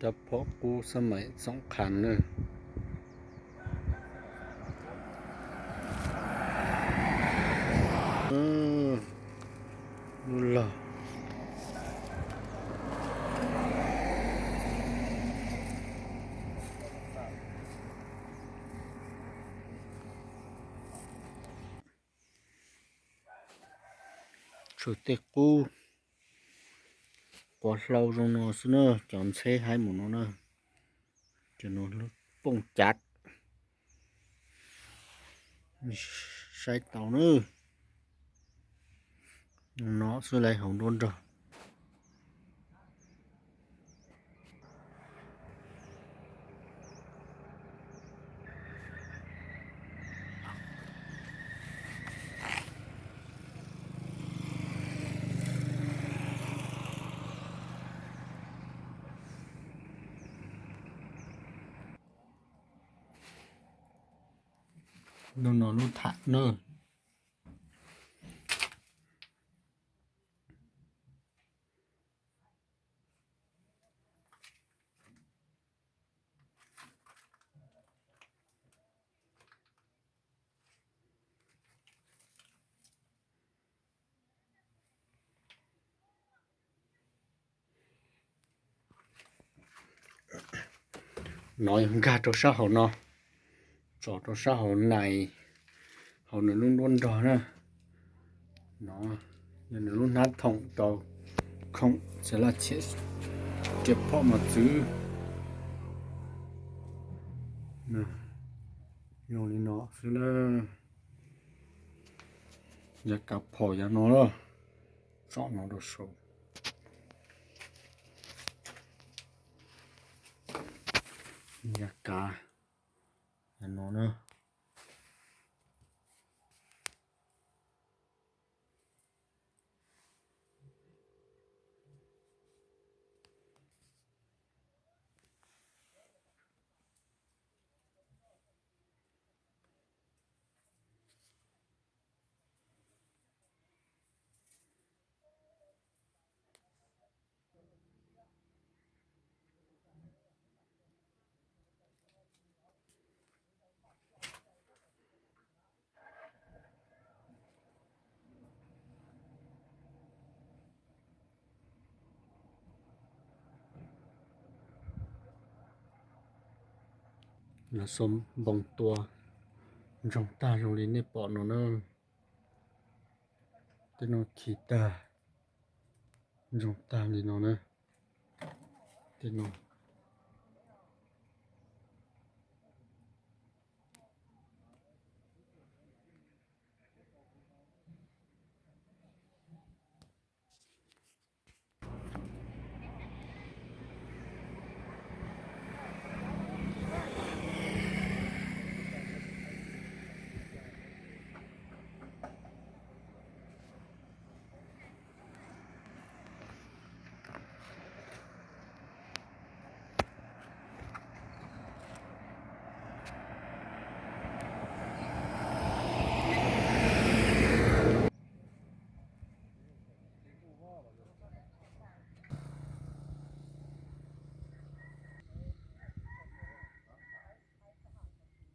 Rab phom qub xab maim xoom qhas na. Lub log. Tshuav tej qub quav hlau zoo no xwb na, cov ntxheb haib mus no na. Cov no pooj cav, saib tau na. No xwb lawv hauv nruab nrog. Lub no lub tham na. No yog nkag rau sab hauv no, tso rau sab hauv nais, hauv nws lub nruab nrog na. No yog nws lub hnab thoom rau khoom xav laj chiam riam phom mos txwv. Zoo li no xwb na. Yav kav phom yav no, tsom no rau saum. Yav kav yav no na. Lawv xuas npoo tua ntsoog tag zoo li nej pom no na. Tej no khi tag, ntsoog tag li no na. Tej no